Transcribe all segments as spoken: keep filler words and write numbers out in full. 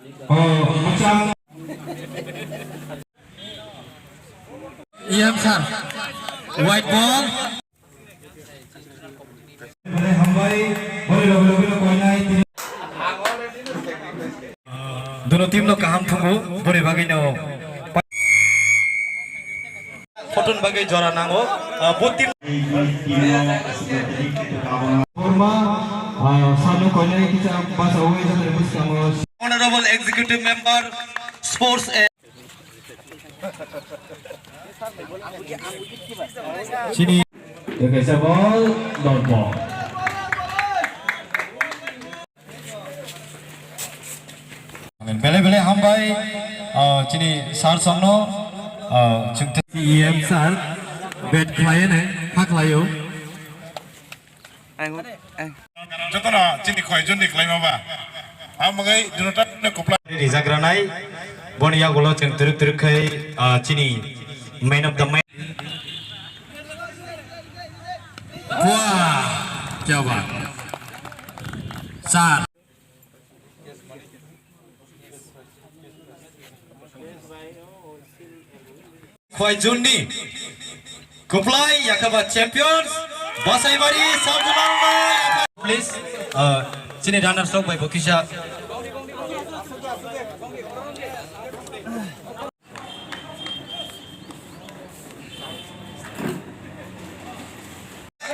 Oh, muchang. E M sir, white ball. Bole hambai, bole loge loge no koinai tini. Duno team no kaham thungo, bole bagwi no. Photo ni bagwi jora nango, ah, bo team. Borma, ah, sano koinai kisa basa oi jatari bwskango. Honorable Executive Member, Sports and Chini. Kaisa ball, dot ball. Bele bele hambai, ah, chini sir songno, ah, chwngte. E M sir, bet khlaiyane, ha khlaio. Jotono chini khoi jonni khlaima ba. Amwgwi duno ta ne kopla. Rijak ranai, boni yagulo chwng twrwk twrwk khai, ah, chini man of the match. Wah, kya baat. Sir. Khwai Jonni kwplai yakhaba champions Basaibari Sabjunal. Please, uh, chini runners rok bai bo kisa.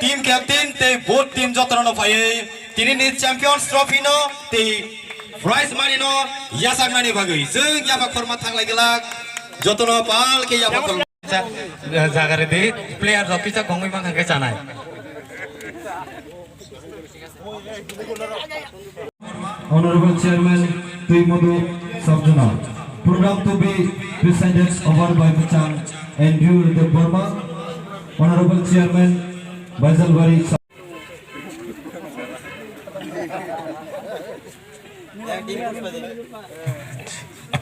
Team captain tei both team jotono phaiwi tinini Champions Trophy no tei prize money no yachaknani bagwi chwng yapha khorma thanglai glak, jotono pal khe yapha khorma. Jaga redi player rok kisa kongwi mankha khe chanai. Honorable Chairman Tuimodu Sabjunal. Program to be presided over by Muchang Andrew Debbarma, Honorable Chairman Baijalwari Sub-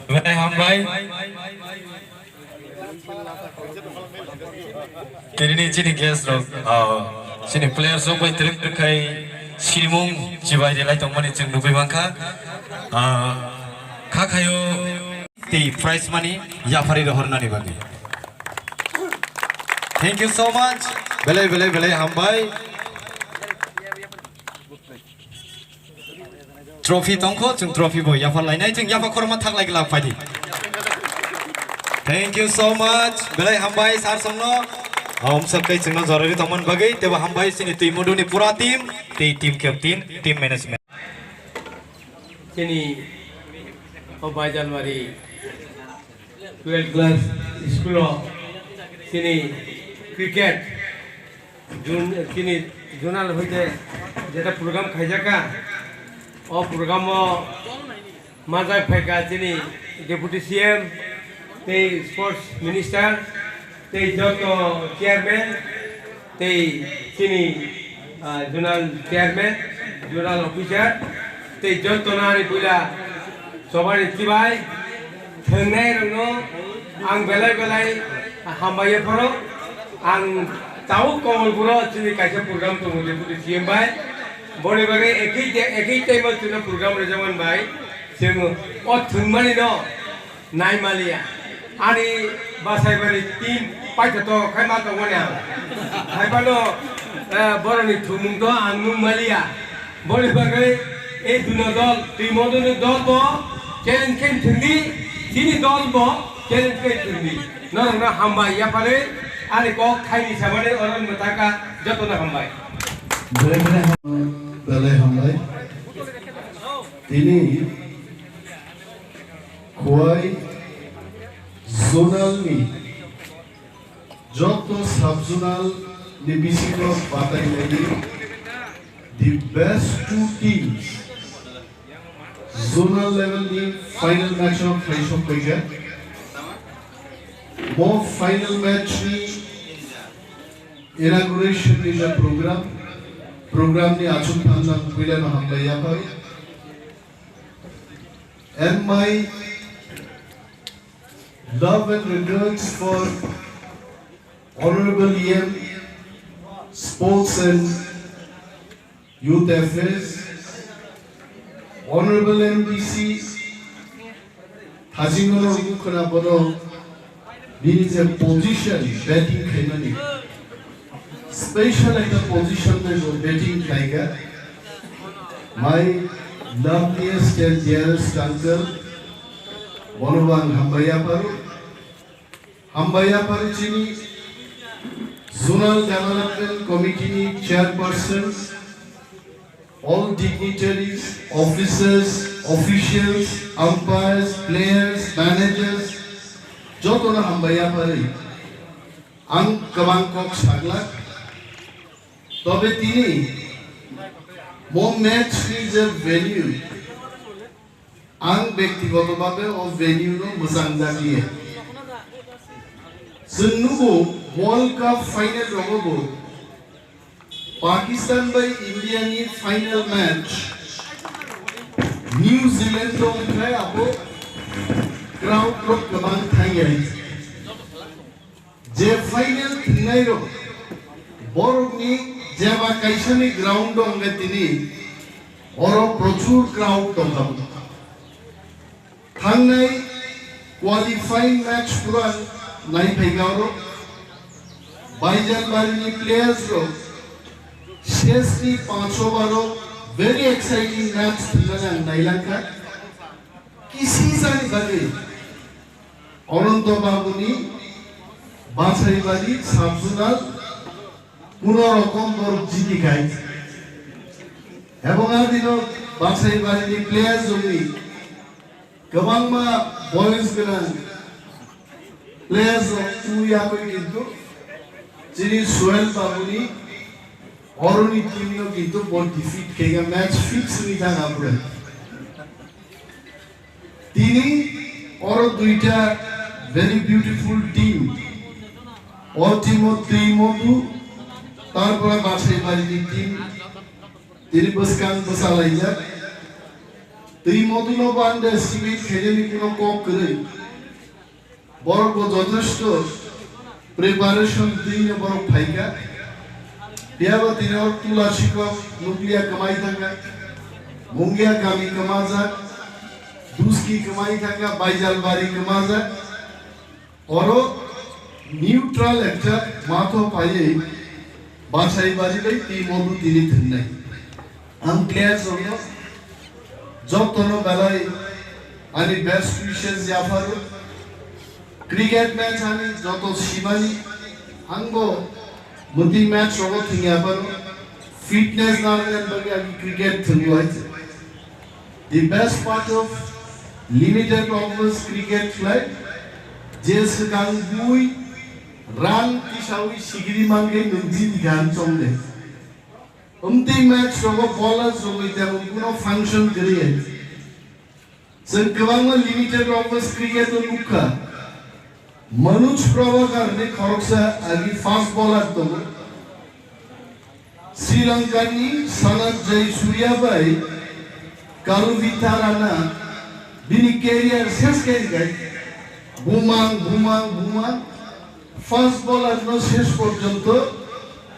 Bye, hambai. Tinini chini guest rok, ah, chini players rok bai twrwk twrwk khai sinimung chibai relai tongmani chwng nugwi mankha. Ah, kha khayo tei prize money yapharwi rohornani bagwi. Thank you so much. Belai, belai, belai hambai. Trophy tongkho, chwng trophy bo yapha lainai, chwng yapha khorma thaklai glak phaidi. Thank you so much. Belai hambai sir songno. Om sakai chwngno jorori tongman bagwi, tebo hambai chini Tuimoduni pura team, tei team captain, team management. Chini o Baijalwari twelve class school o chini cricket Jun-, chini zonal hoite jeta program khaijaka, o program o majak phaika chini Deputy C M tei Sports Minister tei joto chairman tei chini, ah, zonal chairman, zonal officer tei joto nani puila Sobari chibai thwngnai rokno ang belai belai hambai phano ang tabuk Kamalpuro chini kaisa program tongo Deputy C M bai. Boni bagwi ekhi ekhi time o chwngno program rwjakmani bai chwng o thwngmani no nai maliya. Ani Basaibari team paithato khai ma tongmani ang. Hai phano, eh, boroni thwngmung to ang nung maliya. Boni bagwi ei duno dol, Twimoduni dol bo challenge khe thwngdi, chini dol bo challenge khe thwngdi. Norokno hambai yapharwi ani kok thaini samani oro mwthangkha jotono hambai. Belai belai ham-, belai hambai. Tini Khowai zonal ni joto sub zonal ni bisingo batai laidi the best two teams zonal level ni final match o khaisok paikha. Bo final match ni inauguration ni je program, program ni achuk thangnang puila no hambai yaphai. And my love and regards for Honorable E M, Sports and Youth Affairs, Honorable M D C, Asingno khwna bono bini je position batting khaimani, special ekta position bai bo batting khlaiga. My loveliest and dearest uncle, bono bo ang hambai yapharo. Hambai yapharo chini Zonal Development Committee ni chairperson, all dignitaries, officers, officials, umpires, players, managers, jotono hambai yapharwi ang kwbang kok saglak. Tobe tini mo match ni je venue, ang bektigoto babe o venue no mwchang jakliya. Chwng nugo World Cup final rogo bo Pakistan bai India ni final match New Zealand o wngkhe abo crowd rok kwbang thangya. Je final thwngnairok, borokni jeba kaisani ground o hwnkhe tini oro prochur crowd tongkha. Thangnai qualifying match pura naiphaiga oro. Baijalbarini players rok sesni panch over o very exciting match thwngnani ang nailangkha. Kisisani bagwi Ananto Babuni Basaibari sub-zonal kuno rokom borok jiti khai. Ebong a dino Basaibari ni players rokni kwbangma boyos gwnang players rok twi yakwi kintu chini Suel Babuni oroni team no kintu bo defeat khe match fix wngwi thang apre. Tini oro duita very beautiful team. O team o twi modu, tarpore Basaibari ni team. Tini bwskang bwsa laijak. Twi modu no bo underestimate khainani kuno kok kwrwi. Borok bo jothesto preparation twino borok phaikha. Phiya bo tini o Tula Sikok nukliya kwmai thangkha, Mungia kami kwmajak, Duski kwmai thangkha, Baijalbari kwmajak. Oro neutral ekta matho phaiwi Basaibari bai twi modu tini thwngnai. Ang players rokno jotono belai ani best wishes yapharo. Cricket match ani joto simani angbo mwtwi match rogo thwngya phano fitness narwknani bagwi agi cricket thwnglai. The best part of limited overs cricket khlai je swkang bui run tisawi sigiri mangkhe nwng jini gan chongle. Umtwi match rogo bowler rogwi tebo kuno function kwrwi. Chwng kwbangma limited overs cricket o nukha. Manoj Prabhakar ni khoroksa agi fast bowler tongo. Sri Lanka ni Sanath Jayasuriya bai Karuwitharana bini career ses khe gai bumang bumang bumang. Fast bowler no ses porjonto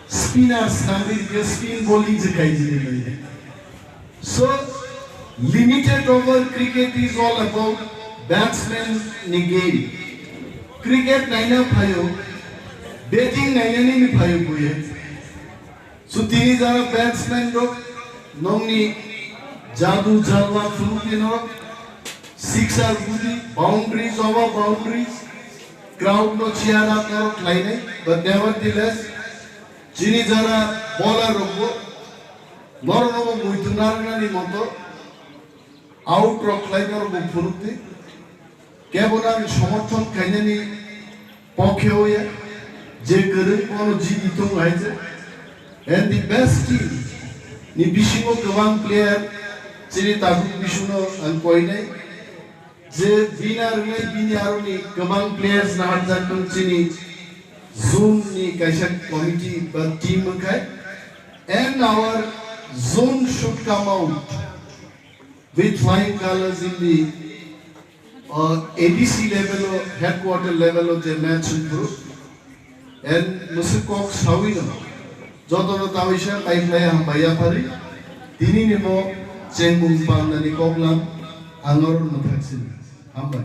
spinner swnamwi rikhe spin bowling se khaijini nai. So, limited over cricket is all about batsman ni game. Cricket naina phaio, batting nainani ni phaio buye. So tini jara batsman rok nongni jadu jalwa phunukni norok sixer budi boundaries over boundaries crowd no cheer up norok khlainai, but nevertheless chini jara bowler rokbo norok nobo muitu narwknani moto out rok khlai norok bo phunukdi. Kebo nang somorthon khainani pokhe oya, je kwrwi bono jiti tongo hai je. And the best team ni bisingo kwbang player chini tabuk bisingno ang koinai. Je winner wngnai bini aroni kwbang players naharjak tong chini zone ni kaisa committee ba team wngkhai. And our zone should come out with flying colors in the, uh, A D C level o, headquarter level o je match wngphuru. And mwswk kok sawi no jotono tawi se pai khlai hambai yaphari. Tini ni mo chengmung pannani koklam ang oro no thaksin. Hambai.